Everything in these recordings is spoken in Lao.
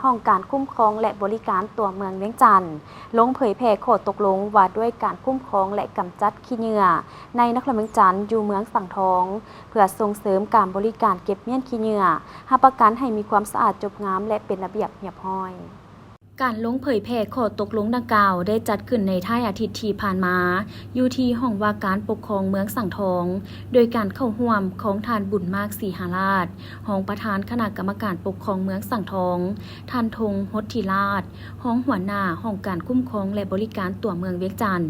ຫ້ອງການຄຸ້ມຄອງ ແລະ ບໍລິການຕົວເມືອງວຽງຈັນ ລົງເຜີຍແຜ່ຂໍ້ຕົກລົງວ່າດ້ວຍການຄຸ້ມຄອງ ແລະ ກຳຈັດຂີ້ເຫຍື້ອໃນນະຄອນວຽງຈັນ ຢູ່ເມືອງສັງທອງ ເພື່ອສົ່ງເສີມການບໍລິການເກັບມ້ຽນຂີ້ເຫຍື້ອ, ຮັບປະກັນໃຫ້ມີຄວາມສະອາດ, ຈົບງາມ ແລະ ເປັນລະບຽບຮຽບຮ້ອຍ. ການລົງເຜີຍແຜ່ຂໍ້ຕົກລົງດັ່ງກ່າວໄດ້ຈັດຂຶ້ນໃນທ້າຍອາທິດທີ່ຜ່ານມາ ຢູ່ທີ່ຫ້ອງວ່າການປົກຄອງເມືອງສັງທອງ, ໂດຍການເຂົ້າຮ່ວມຂອງທ່ານ ບຸນມາກ ສີຫາລາດ, ຮອງປະທານຄະນະກຳມະການປົກຄອງເມືອງສັງທອງ, ທ່ານ ທົງ ຫົດທິລາດ, ຮອງຫົວໜ້າຫ້ອງການຄຸ້ມຄອງ ແລະ ບໍລິການຕົວເມືອງວຽງຈັນ,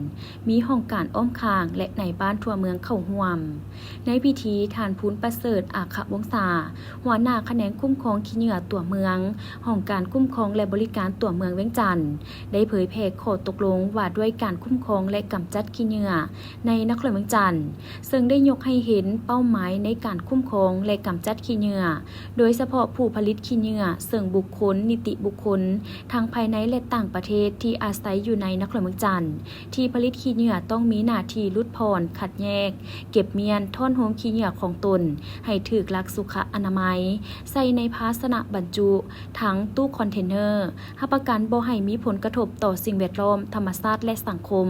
ມີຫ້ອງການອ້ອມຂ້າງ ແລະ ນາຍບ້ານທົ່ວເມືອງເຂົ້າຮ່ວມ. ໃນພິທີ, ທ່ານ ພູນປະເສີດ ອາຄະວົງສາ, ຫົວໜ້າຂະແໜງຄຸ້ມຄອງຂີ້ເຫຍື້ອຕົວເມືອງ, ຫ້ອງການຄຸ້ມຄອງ ແລະ ບໍລິການຕົວເມືອງວຽງຈັນ ໄດ້ເຜີຍແຜ່ຂໍ້ຕົກລົງວ່າດ້ວຍການຄຸ້ມຄອງ ແລະ ກຳຈັດຂີ້ເຫຍື້ອໃນນະຄອນວຽງຈັນ, ເຊິ່ງໄດ້ຍົກໃຫ້ເຫັນເປົ້າໝາຍໃນການຄຸ້ມຄອງ ແລະ ກຳຈັດຂີ້ເຫຍື້ອ, ໂດຍສະເພາະຜູ້ຜະລິດຂີ້ເຫຍື້ອ, ເຊິ່ງບຸກຄົນ, ນິຕິບຸກຄົນ ທັງພາຍໃນ ແລະ ຕ່າງປະເທດທີ່ອາໄສຢູ່ໃນນະຄອນວຽງຈັນ ທີ່ຜະລິດຂີ້ເຫຍື້ອຕ້ອງມີໜ້າທີ່ຫຼຸດຜ່ອນ, ຄັດແຍກ, ເກັບມ້ຽນ, ທ້ອນໂຮມຂີ້ເຫຍື້ອຂອງຕົນໃຫ້ຖືກຫຼັກສຸຂະອະນາໄມ, ໃສ່ໃນພາຊະນະບັນຈຸ, ຖັງ, ຕູ້ຄອນເທນເນີ, ຮັບປະກັນບໍ່ໃຫ້ມີຜົນກະທົບຕໍ່ສິ່ງແວດລ້ອມ, ທຳມະຊາດ ແລະ ສັງຄົມ,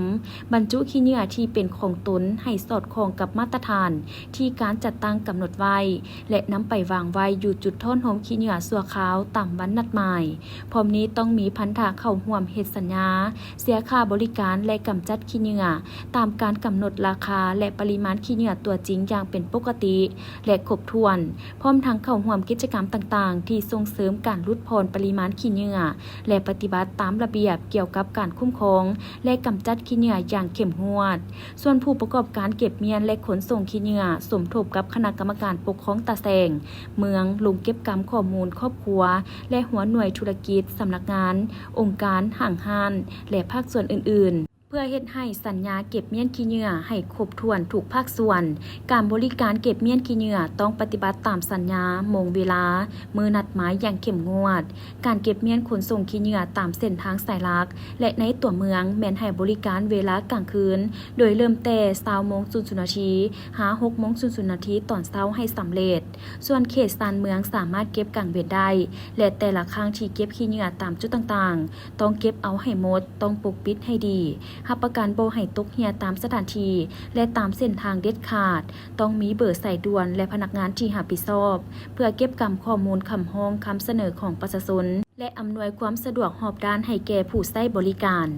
ບັນຈຸຂີ້ເຫຍື້ອທີ່ເປັນຂອງຕົນໃຫ້ສອດຄ່ອງກັບມາດຕະຖານທີ່ການຈັດຕັ້ງກຳນົດໄວ້ ແລະ ນຳໄປວາງໄວ້ຢູ່ຈຸດທ້ອນໂຮມຂີ້ເຫຍື້ອຊົ່ວຄາວຕາມວັນນັດໝາຍ. ພ້ອມນີ້ຕ້ອງມີພັນທະເຂົ້າຮ່ວມເຮັດສັນຍາ ເສຍຄ່າບໍລິການ ແລະ ກຳຈັດຂີ້ເຫຍື້ອຕາມການກຳນົດລາຄາ ແລະ ປະລິມານຂີ້ເຫຍື້ອຕົວຈິງຢ່າງເປັນປົກກະຕິ ແລະ ຄົບຖ້ວນ, ພ້ອມທັງເຂົ້າຮ່ວມກິດຈະກຳຕ່າງໆທີ່ສົ່ງເສີມການຫຼຸດຜ່ອນປະລິມານຂີ້ເຫຍື້ອ ແລະ ປະຕິບັດຕາມລະບຽບກ່ຽວກັບການຄຸ້ມຄອງ ແລະ ກຳຈັດຂີ້ເຫຍື້ອຢ່າງເຂັ້ມງວດ. ສ່ວນຜູ້ປະກອບການເກັບມ້ຽນ ແລະ ຂົນສົ່ງຂີ້ເຫຍື້ອ ສົມທົບກັບຄະນະກຳມະການປົກຄອງຕາແສງເມືອງ ລົງເກັບກຳຂໍ້ມູນຄອບຄົວ ແລະ ຫົວໜ່ວຍທຸລະກິດ, ສຳນັກງານ, ອົງການ, ຫ້າງຮ້ານ ແລະ ພາກສ່ວນອື່ນໆ ເພື່ອເຮັດໃຫ້ສັນຍາເກັບມ້ຽນຂີ້ເຫຍື້ອໃຫ້ຄົບຖ້ວນທຸກພາກສ່ວນ. ການບໍລິການເກັບມ້ຽນຂີ້ເຫຍື້ອຕ້ອງປະຕິບັດຕາມສັນຍາ, ໂມງເວລາ, ມື້ນັດໝາຍຢ່າງເຂັ້ມງວດ. ການເກັບມ້ຽນຂົນສົ່ງຂີ້ເຫຍື້ອຕາມເສັ້ນທາງສາຍຫຼັກ ແລະ ໃນຕົວເມືອງແມ່ນໃຫ້ບໍລິການເວລາກາງຄືນ ໂດຍເລີ່ມແຕ່ຊາວໂມງສູນສູນນາທີ ຫາ ຫົກໂມງສູນສູນນາທີຕອນເຊົ້າໃຫ້ສຳເລັດ. ສ່ວນເຂດຊານເມືອງສາມາດເກັບກາງເວັນໄດ້ ແລະ ແຕ່ລະຄັ້ງທີ່ເກັບຂີ້ເຫຍື້ອຕາມຈຸດຕ່າງໆ ຕ້ອງເກັບເອົາໃຫ້ໝົດ, ຕ້ອງປົກປິດໃຫ້ດີ, ຮັບປະກັນບໍ່ໃຫ້ຕົກເຮ່ຍຕາມສະຖານທີ່ ແລະ ຕາມເສັ້ນທາງເດັດຂາດ, ຕ້ອງມີເບີສາຍດ່ວນ ແລະ ພະນັກງານທີ່ຮັບຜິດຊອບ ເພື່ອເກັບກຳຂໍ້ມູນຄຳຮ້ອງຄຳສະເໜີຂອງປະຊາຊົນ ແລະ ອຳນວຍຄວາມສະດວກຮອບດ້ານໃຫ້ແກ່ຜູ້ໃຊ້ບໍລິການ.